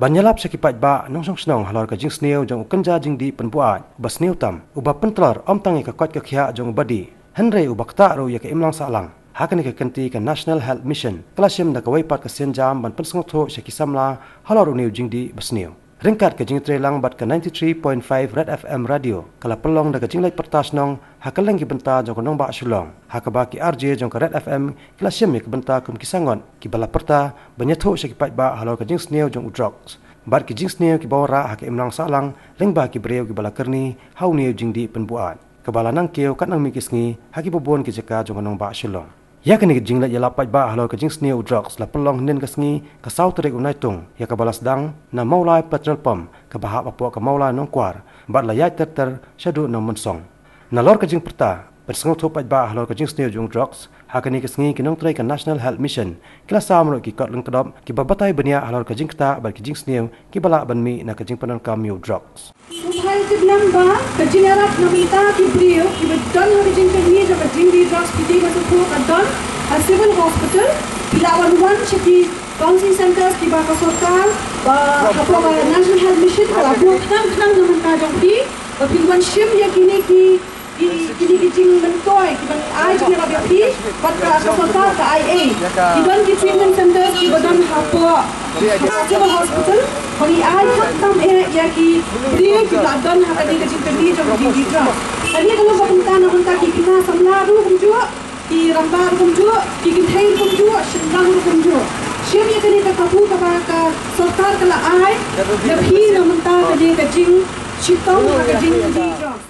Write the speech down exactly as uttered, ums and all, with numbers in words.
Ban ïalap sha ki paidbah nongshong shnong halor ka jingsniew jong u kynja jingdih pynbuaid uba sniew tam, uba pyntlor ym tang ïa ka koit ka khiah jong u badih, hynrei uba ktah ruh ïa ka imlang sahlang. Ha kane ka kynti ka National Health Mission ka la shim da kawei pat ka sienjam ban pynsngewthuh sha ki samla halor une u jingdih ba sniew. Ryngkat ka jingtreilang bad ka ninety-three point five Red F M Radio, ka la pynlong da ka jingleit pyrta shnong ha kylleng ki bynta jong ka nongbah Shillong, ha kaba ki R J jong ka Red F M ki la shim ïa ka bynta kum ki sangot kiba la pyrta ban ïathuh sha ki paidbah halor ka jingsniew jong u drugs bad ki jingsniew kiba wanrah ha ka imlang sahlang lyngba ki briew kiba la kyrni ha une u jingdih pynbuaid, kaba la nang kiew katba nang mih ki sngi ha kiba bun ki jaka jong ka nongbah Shillong. Ïa kane ka jingleit ïalap paidbah halor ka jingsniew u drugs la pynlong hynnin ka sngi, ka saw tarik u Naitung, ïa kaba la sdang na Mawlai Petrol Pump kaba hap hapoh ka Mawlai Nongkwar bad la ïaid ter ter shaduh na Mynsong. Nalor ka jingpyrta ban sngewthuh paidbah halor ka jingsniew jong u drugs, ha kane ka sngi ki nongtrei ka National Health Mission ki la sam ruh ki kot lyngkdop kiba batai bniah halor ka jingktah bad ki jingsniew kiba lah ban mih na ka jingpyndonkam ïa u drugs. Kumba phi tip lang ba ka jingïarap na bynta ki briew kiba don ha ka jingkyrni jong ka jingdih drugs, phi tip ba shuh ka don ha Civil Hospital. Phi lah wan wan sha ki counselling centres kiba ka sorkar, ba hapoh ka National Health Mission ka la buh khnang khnang na bynta jong phi, ba phin wan shim ïa kine ki, ki, kine ki jingmyntoi kiba ngi ai jingïarap ïa phi, bad ka, ka sorkar ka ai ei. Ki don ki treatment centres kiba don hapoh, hapoh Civil Hospital, ba ngi ai kham tam eh ïa ki briew kiba la don ha kane ka jingkyrni jong ka jingdih drugs. Kane ka long ka bynta na bynta ki khynnah samla ruh kumjuh, ki rangbah ruh kumjuh, ki kynthei ruh kumjuh, shynrang ruh kumjuh. Shim ïa kane ka kabu kaba ka sorkar ka la ai ïa phi na bynta kane ka jingshitom ha ka jingdih drugs.